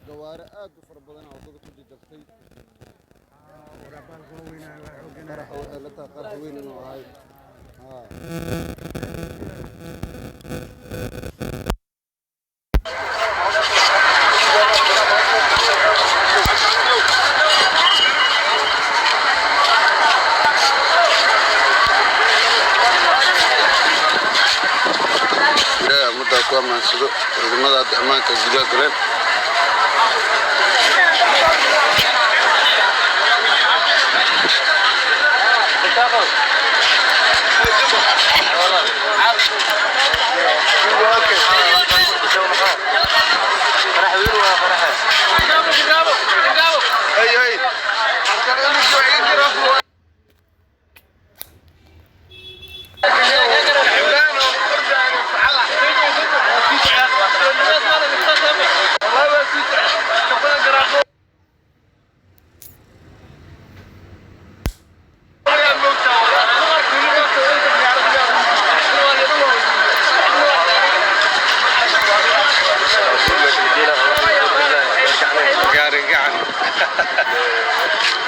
Gawaari aad u fara badan waddada ku jajabtay. Qaraxa waxay la tahay qarax weyn inuu ahay. Haa. Ilaahay ummaddaa ku ammaansado. Ciidamada hadda ammaanka gudaha galeen.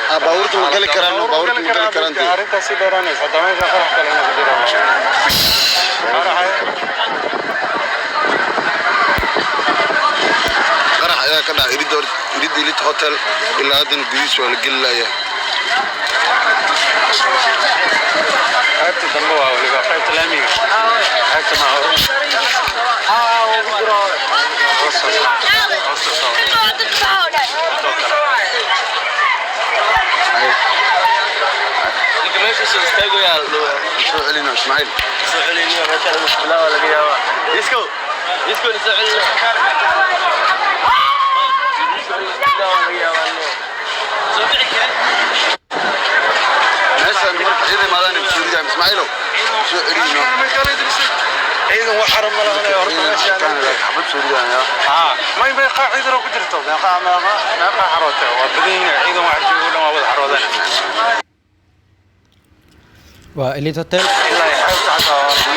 Ah, baabuurta ma gali karaan? Baabuurta ma gali karaan dee? Arrintaas si dheeraanaysa hadda meesha qarax kale inuu ku jiro. Qarax ayaa ka dhacay iridda iridda Elite Hotel. Ilaa haddana gudihiis waa la geli layaa. Qaybta dambe waa weliba qaybta laamiga, qaybta ma horu. Hoosta soo. Soo celina, Ismaaciil. Meeshaan marka ciidan imaadaan soo ridaan. Ismaaciilow, soo celino. Ciidan wax xaram ma lahan horta meeshaan. Xabad soo ridaan. Haa, may meeqa ciidan oo ku jirto? Meeqa xarootay? Waa badan yihiin ciidan, wax joogo dhan waa wada xaroodeen. Waa Elite Hotel. Ilaa xeebta xataa waa lagu